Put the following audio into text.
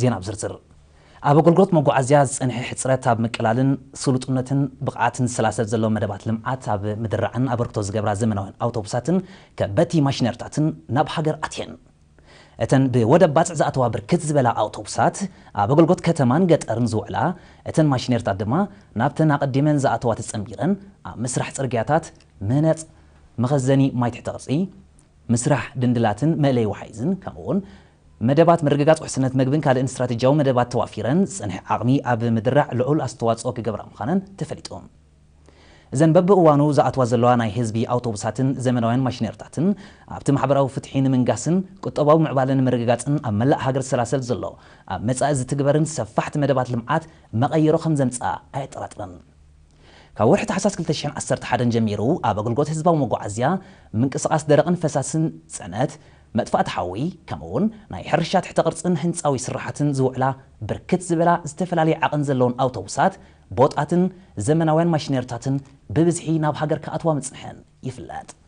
ዜና ብዝርዝር። ኣብ ኣገልግሎት መጓዓዝያ ዝጸንሐ ሕጽረት ኣብ ምቅላልን ስሉጥነትን ብቕዓትን ዝሰላሰል ዘሎ መደባት ልምዓት ኣብ ምድራዕን ኣበርክቶ ዝገብራ ዘመናውያን ኣውቶቡሳትን ከበድቲ ማሽነርታትን ናብ ሃገር ኣትየን። እተን ብወደብ ባጽዕ ዝኣተዋ ብርክት ዝበላ ኣውቶቡሳት ኣብ ኣገልግሎት ከተማን ገጠርን ዝውዕላ፣ እተን ማሽነርታት ድማ ናብተን ኣቐዲመን ዝኣተዋ ተጸንቢረን ኣብ ምስራሕ ጽርግያታት፣ ምህናጽ መኸዘኒ ማይ ትሕተ ቅርጺ፣ ምስራሕ ድንድላትን መእለይ ወሓይዝን፣ ከምኡውን መደባት ምርግጋጽ ውሕስነት መግብን ካልእን ስትራቴጂያዊ መደባት ተዋፊረን ዝጸንሐ ዓቕሚ ኣብ ምድራዕ ልዑል ኣስተዋጽኦ ክገብራ ምዃነን ተፈሊጡ። እዘን በብእዋኑ ዝኣትዋ ዘለዋ ናይ ህዝቢ ኣውቶቡሳትን ዘመናውያን ማሽነርታትን ኣብቲ ማሕበራዊ ፍትሒ ንምንጋስን ቁጠባዊ ምዕባለ ንምርግጋጽን ኣብ መላእ ሃገር ዝሰላሰል ዘሎ ኣብ መጻኢ ዝትግበርን ሰፋሕቲ መደባት ልምዓት መቐይሮ ከም ዘምጽኣ ኣየጠራጥርን። ካብ ወርሒ ታሕሳስ ክልተ ሽሕን ዓሰርተ ሓደን ጀሚሩ ኣብ ኣገልግሎት ህዝባዊ መጓዓዝያ ምንቅስቓስ ደረቕን ፈሳስን ጽዕነት፣ መጥፋእቲ ሓዊ፣ ከምኡውን ናይ ሕርሻ ትሕተ ቅርጽን ህንጻዊ ስራሓትን ዝውዕላ ብርክት ዝበላ ዝተፈላለየ ዓቐን ዘለውን ኣውቶቡሳት፣ ቦጣትን ዘመናውያን ማሽነርታትን ብብዝሒ ናብ ሃገር ክኣትዋ ምጽንሐን ይፍለጥ።